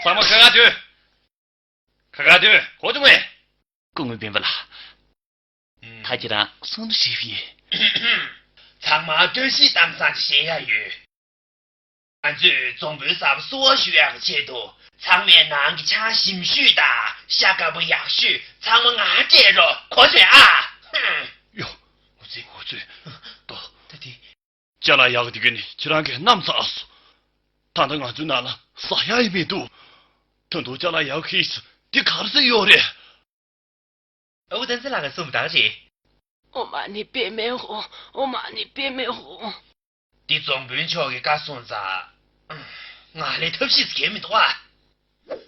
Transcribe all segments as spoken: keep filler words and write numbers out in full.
ཚང་མ་ཁ་ཁ་སྡོད། ཁ་ཁ་སྡོད། གོ་བྱུང་ངས། སྐུ་ངོ་སྤེན་པ་ལགས། ད་ཁྱེད་རང་གསུང་རོགས་ཞུས་པ་ཡིན། ཚང་མ་བཀྲ་ཤིས་གཏམ་བཟང་ཅིག་བཤད་ཡ་ཡོད། ང་ཚོས་རྫོང་དཔོན་གསར་པ་བསུ་བ་ཞུ་ཡག་གི་ཆེད་དུ་ཚང་མས་ནང་གི་ཆང་ཞིམ་ཤོས་དང་ཤ་དཀར་པོ་ཡག་ཤོས་ཚང་མ་ང་སྤྲད་རོགས། གོ་སོང་ཨ། ཡོ། འོ་ཙི་འོ་ཙི། ཏོ། ད་དེ། ཅ་ལག་ཡག་གི་དེ་ག་ནི་ཁྱེད་རང་གིས་བསྣམས་ཚར་སོང་། ད་ལྟ་ང་ཚོའི་ནང་ལ་ཟ་ཡག་ཡང་མི་འདུག་ད་དུང་ཅ་ལག་ཡག་གི་ཁེ་སི་འདི་ག་རེ་ཟེར་ཡོད་རེད། ཨ་ཁུ་བསྟན་འཛིན་ལགས་ཀྱིས་གསུངས་པ་དག་རེད། ཨོཾ་མ་ཎི་པདྨེ་ཧཱུྃ། ཨོཾ་མ་ཎི་པདྨེ་ཧཱུྃ། འདི་རྫོང་དཔོན་མཆོག་གིས་བཀའ་གསུངས་ཙང་། ང་ལས་ཐབས་ཤེས་གལ་མི་འདུག་ཨ།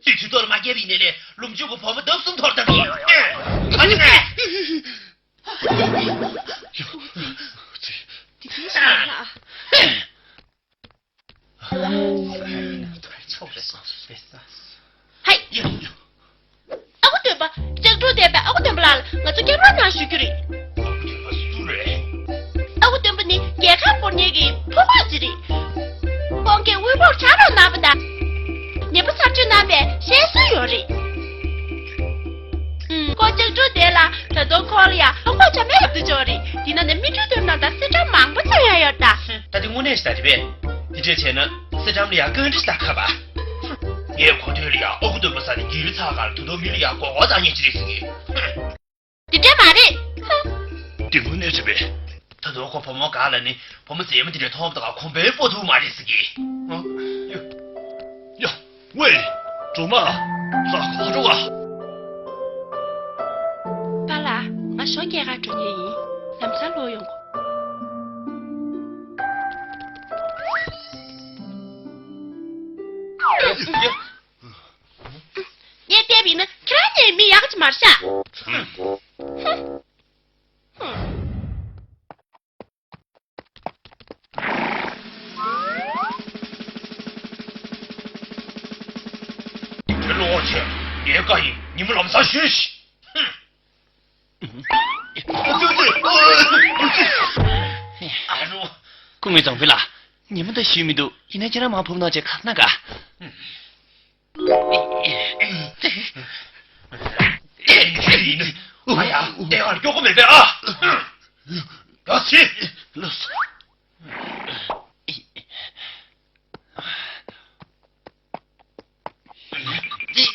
དེ་དུས་ཐོག་ལ་མ་བརྒྱབ་པ་ཡིན་ནའི་ལས་ལུམ་ཆུང་གི་བུ་མོ་ལྡབ་གསུམ་འཐོར་ཐབས་ཡིན། ཨ་ནི་ངས། དེ་གིས་ཤི་ལ། ཧའི། ཨ་ཁུ་སྟོན་པ། ལྕགས་སྒྲོག་ལྡན་པའི་ཨ་ཁུ་སྟོན་པ་ལགས་ལ་ང་ཚོ་སྐྱབས་རོགས་གནང་ཞུ་རྒྱུ་རེད། ཨ་ཁུ་སྟོན་པ་སུ་རེད། ཨ་ཁུ་སྟོན་པ་ནི་རྒྱལ་ཁམས་སྐོར་མཁན་གྱི་ཕོ་རྒོད་ཅིག་རེད། ཁོང་གིས་དབུལ་པོར་ཕྱག་རོགས་གནང་བ་དང་། ཉེས་པ་ཚར་གཅོད་གནང་བའི་ཞལ་གསོ་ཡོད་རེད། ཨུམ། ཁོ་ལྕགས་སྒྲོག་ལྡན་ལ་ད་དུང་ཁོང་ལ་ཡང་ལྷོ་ཁོག་ཆ་མེད་ཡོད་དུ་ཆོག་རེད། འདི་ན་ནི་སྨིན་གྲོལ་སྟོན་ནང་དང་སེར་སྦྲམ་མང་པོ་ཚང་ཡ་ཡོད་ད། ད་དེ་དངོས་གནས་ཤིག་ད་རེད་པས། དེ་འདྲས་བྱས་ན་སེར་སྦྲམ་ལ་ཡང་བཀའ་འདྲི་ཞིག་ད་ཁ་པ། ངས་གོ་ཐོས་ལ་ཡང་ཨ་ཁུ་སྟོན་པ་ས་ནས་རྒྱུན་རིང་ཚགས་ཁར་ད་དུང་མི་ལ་ཡང་མགོ་སྐོར་བཏང་མཁན་ཅིག་རེད་ཟེར་གི། དེ་འདྲས་མ་རེད། ཧ། དེ་དངོས་གནས་རེད་པས། ད་དུང་ཁོ་བུ་མོ་སྒང་ལ་ནི་བུ་མོ་མཛེས་མ་དེ་འདྲས་མཐོང་བ་དང་གོམ་པའི་སྤོ་ཐུབ་མ་རེད་ཟེར་གི། ཨ། ཡ། ཡ། ཝེ། སྒྲོལ་མ། ལ་ཁོ་འགྲོ་བ། པཱ་ལགས། ང་ཞོགས་སྐྱེལ་གར་འགྲོ་མཁན་ཡིན། ལམ་སང་ལོག་ཡོང་གོ། ཡ། ཡ། ངས་བལྟས་པ་ཡིན་ན་ཁྱེད་རང་གཉིས་མི་ཡག་ག་ཅིག་མ་རེད་ཤག་ཁྱོད་ལོག་བྱས། ངའི་བཀའ་ཡིན། ཉིན་མོ་ལམ་སང་བཞུད་ཤིག་ཨ་རོ། སྐུ་ངོ་རྫོང་དཔོན་ལགས། ཉིན་མོ་ད་བཞུད་མི་འདུག་ཡིན་ན་ཁྱེད་རང་མར་བབས་གནང་བྱས་ག་རེ་གནང་ག་ཨ་ཡ། ལྟེ་བར་སྐྱོ་གོ་མེད་པས་ཨ། ཡ་སི། ལགས་སོ། ཡ་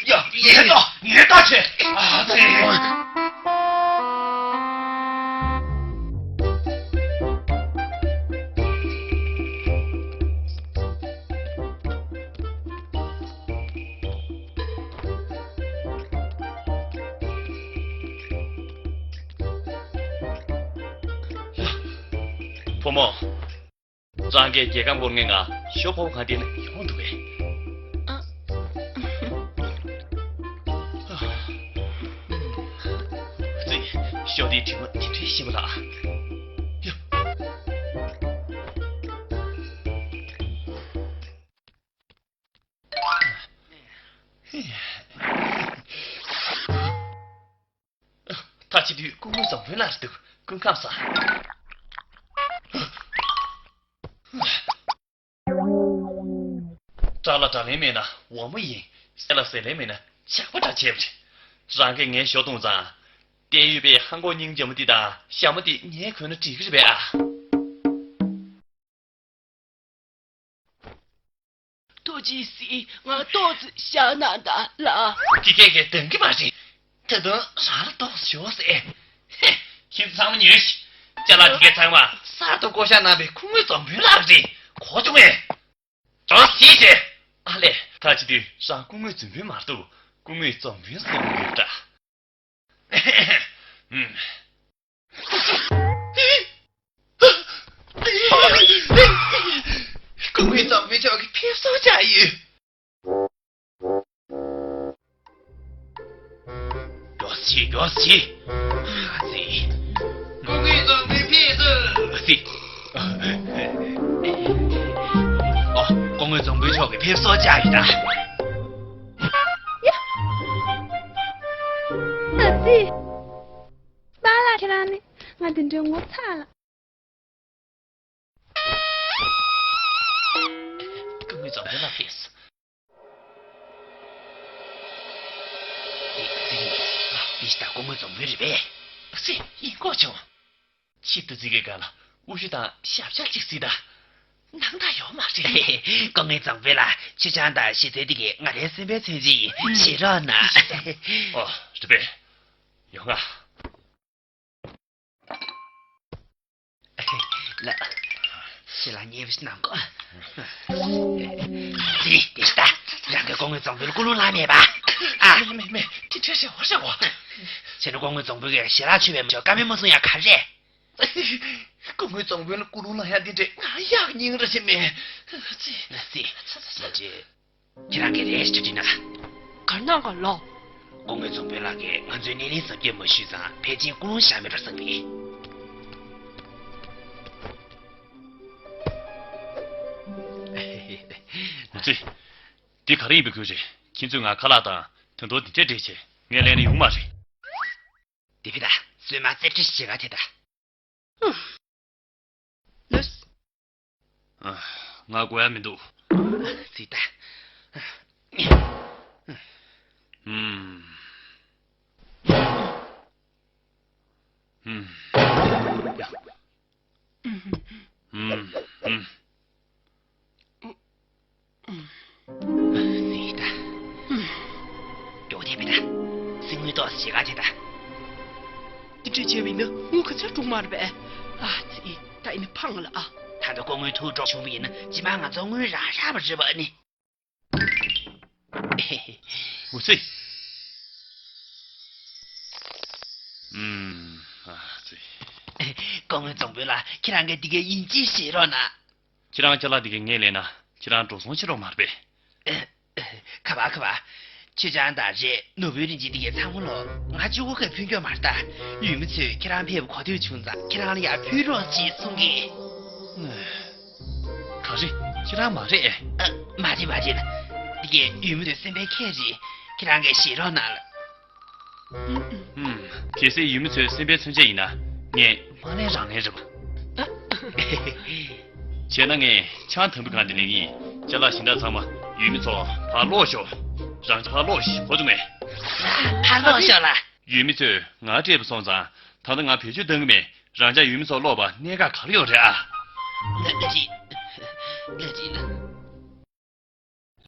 ཡ་ཡ་ད་ཆེ། ཨ་ཙི། བུ་མོ། རང་གིས་རྒྱལ་ཁམས་སྐོར་མཁན་ང་ཞོ་ཕོར་པ་གང་སྟེར་ན་ཡོང་འདུག་པས། ཨ། ཙི། ཞོ་དེའི་དྲི་མ་དེ་འདྲའི་ཞིམ་པ་ལ། ཡ། ད་བྱེད་དུས་སྐུ་ངོ་རྫོང་དཔོན་ལགས་རེད་འདུག་སྐུ་ཁམས་བཟང་། དགྲ་ལ་དགྲ་ལན་མེད་ན་འོག་མ་ཡིན། ཟས་ལ་ཟས་ལན་མེད་ན་ཇག་པ་འདྲ་བྱས་པ་རེད། རང་གིས་ངའི་ཞོ་བཏུང་ཙང་། བལྟས་ཡོད་པའི་ཧ་གོ་སྙིང་རྗེ་མོ་འདི་དང་ཞྭ་མོ་འདི་ངས་གོན་ན་འགྲིག་གི་རེད་པས་ཨ། ཐུགས་རྗེ་གཟིགས། ང་ཏོག་ཙམ་བཞག་གནང་དང་ལགས། དེ་གས་གས་འདང་གི་མ་རེད། ད་དུང་རང་ལ་ཏོག་ཙམ་ཞོག་ཟེར། ཧེ། ཁྱེད་ཚོ་ཚང་མ་ཉོན་ཞིག་ཅ་ལག་དེ་གས་ཚང་མ་གསར་དུ་བསྐོ་བཞག་གནང་བའི་སྐུ་ངོ་རྫོང་དཔོན་ལགས་རེད། གོ་བྱུང་ངས། ཅོག་ཟིག་བྱས། ཨ་ལས། ད་བྱེད་དུས་རང་སྐུ་ངོ་རྫོང་དཔོན་མ་གཏོགས་སྐུ་ངོ་རྫོང་དཔོན་ཟེར་གྱི་ཡོད་འདྲ། སྐུ་ངོ་རྫོང་དཔོན་མཆོག་གིས་ཕེབས་བསུ་བྱས་ཡོད། མགྱོགས་ཤིག་མགྱོགས་ཤིག་ཨ་ཙི། སྐུ་ངོ་རྫོང་དཔོན་ཕེབས་སོང་། ཨ་ཙི། ཨོ། སྐུ་ངོ་རྫོང་དཔོན་མཆོག་གིས་ཕེབས་བསུ་བྱས་ཡོད་ད། ཨ་ཙི། པཱ་ལགས་ཁྱེད་རང་ནི་ང་འདི་འདྲའི་ངོ་ཚ་ལ། སྐུ་ངོ་རྫོང་དཔོན་ལགས་ཕེབས། ཡིན་ད་སྐུ་ངོ་རྫོང་དཔོན་རེད་པས། སེ་ཡིན་གོ་བྱུང་། ཆེད་དུ་རྩིས་ཀའི་སྒང་ལ་དབུ་བཞུ་དང་ཞབས་བཅར་ཅིག་གཟིགས་དང་། ནང་ད་ཡོད་མ་རེད། སྐུ་ངོ་རྫོང་དཔོན་ལགས། ཁྱེད་རང་དང་ཞེ་ཚན་འདི་གས་ང་རའི་སེམས་པའི་མཚོན་བྱེད་ཡིན། ཞེ་རོགས་གནང་། ཨོ་རེད་པས། ཡོང་ང་། ལགས། ཞེ་ལགས་ཉེ་བ་ཞིག་གནང་གོ། ཙི། དེ་ལྟ། རང་གི་སྐུ་ངོ་རྫོང་དཔོན་ལ་ཀུན་སློང་ལངས་མེད་པ། ཨ། མེད་མེད་མེད། དེ་འདྲ་ཞིག་ཧོར་ཞིག་གོ། ཁྱེད་ནི་སྐུ་ངོ་རྫོང་དཔོན་གྱིས་ཞེ་ལགས་མཆོད་པའི་མཆོད་བཀའ་མོལ་མ་གསུང་ཡ་ག་རེ། སྐུ་ངོ་རྫོང་དཔོན་ལ་ཀུན་སློང་ལངས་ཡ་འདི་འདྲས་ང་ཡག་སྙིང་ར་ཞིག་མེད། ཙི། ཙི། ཙི། ཙི། ཁྱེད་རང་གིས་རེ་ཞིག་དྲིས་ན། གར་ནང་ག་ལོ། སྐུ་ངོ་རྫོང་དཔོན་ལགས་ཀྱིས་ང་ཚོའི་སྣེ་ལེན་གཟབ་རྒྱས་མ་ཞུས་ཙང་ཕལ་ཆེར་ཀུན་སློང་བཞག་མེད་པར་བསམ་གི། ཙི། འདི་ག་རེ་ཡིན་པའི་ཁུལ་རེད། ཁྱེད་ཚོས་ང་ཁ་ལག་དང་དོན་དོ་འདི་འདྲས་སྤྲད་བྱས་ངས་ལེན་ན་ཡོང་མ་རེད། དེ་བི་ད་བཙུན་མ་རྩེ་ཁྲི་ཞེ་ག་དེ་ད། ལོས། ང་དགོས་ཡ་མི་འདུག་ཙི་ད། ཧུམ། ཧུམ། ཧུམ། ཧུམ། ཙི་ད། མགྱོགས་དེ་བི་ད། སེམས་ངུའི་ཏོག་ཙམ་བྱེད་ག་དེ་ད། འདི་འདྲ་བྱས་པ་ཡིན་ན་དངུལ་ག་ཚོད་འགྲོ་མ་རེད་པས། ཨ་ཙི། ད་ཡིན་ན་ཕངས་ལ་ཨ། ད་ལྟ་སྐུ་ངོའི་ཐུགས་སྤྲོ་བྱུང་བ་ཡིན་ན་རྗེས་མ་ང་ཚོ་དངུལ་རག་ཤག་པ་རེད་པ་ཨ་ནི། འུ་ཙི། ཨུམ། ཨ་ཙི། སྐུ་ངོ་རྫོང་དཔོན་ལགས། ཁྱེད་རང་གིས་འདི་ག་ཡིན་གཅིག་བྱེད་རོགས་གནང་། ཁྱེད་རང་ཅ་ལག་འདི་ག་ངས་ལེན་ན་ཁྱེད་རང་འགྲོ་སོང་བྱེད་རོགས་མ་རེད་པས། ཁ་པར་ཁ་པར། ཆུ་ཆང་དང་རས་ནོར་བུའི་རིན་ཆེན་འདི་གའི་ཚང་མ་ལོ། ང་གཅིག་པོ་གིས་ཕུལ་རྒྱུ་མ་རེད་ད། ཡུལ་མི་ཚོས་ཁྱེད་རང་ཕེབས་པ་གོ་ཐོས་བྱུང་ཙང་ཁྱེད་རང་ལ་ཡར་ཕུལ་རོགས་ཞེས་གསུང་གི། ག་རེ། ཁྱེད་རང་མ་རེད། ཨ། མ་རེད་མ་རེད། འདི་གའི་ཡུལ་མི་ཚོའི་སེམས་པའི་ཁྱད་རེད། ཁྱེད་རང་གིས་བཞེས་རོགས་གནང་ལ། ཧུམ། གལ་སྲིད་ཡུལ་མི་ཚོའི་སེམས་པའི་མཚོན་ཆ་ཡིན་ན་ངས་མ་ལེན་རང་ལེན་རེད་པ། བྱས་ན་ངས་ཆང་དམ་བུ་གང་དེ་ལེན་གྱི་ཡིན། ཅ་ལག་གཞན་དག་ཚང་མ་ཡུལ་མི་ཚོ་ཕར་སློག་ཤོག་རང་ཅག་ཕར་སློག་ཤིག་གོ་བྱུང་ངས། ཕར་སློག་ཤོག་ལ། ཡུལ་མི་ཚོས་ང་སྤྲད་པ་སོང་ཙང་ད་ལྟ་ང་བེད་སྤྱོད་གཏང་གི་མེད། རང་ཅག་ཡུལ་མི་ཚོ་སློག་པ་གནད་འགག་ག་རེ་ཡོད་རེད་ཨ། ལ་ལ་རེད། ལ་རེད།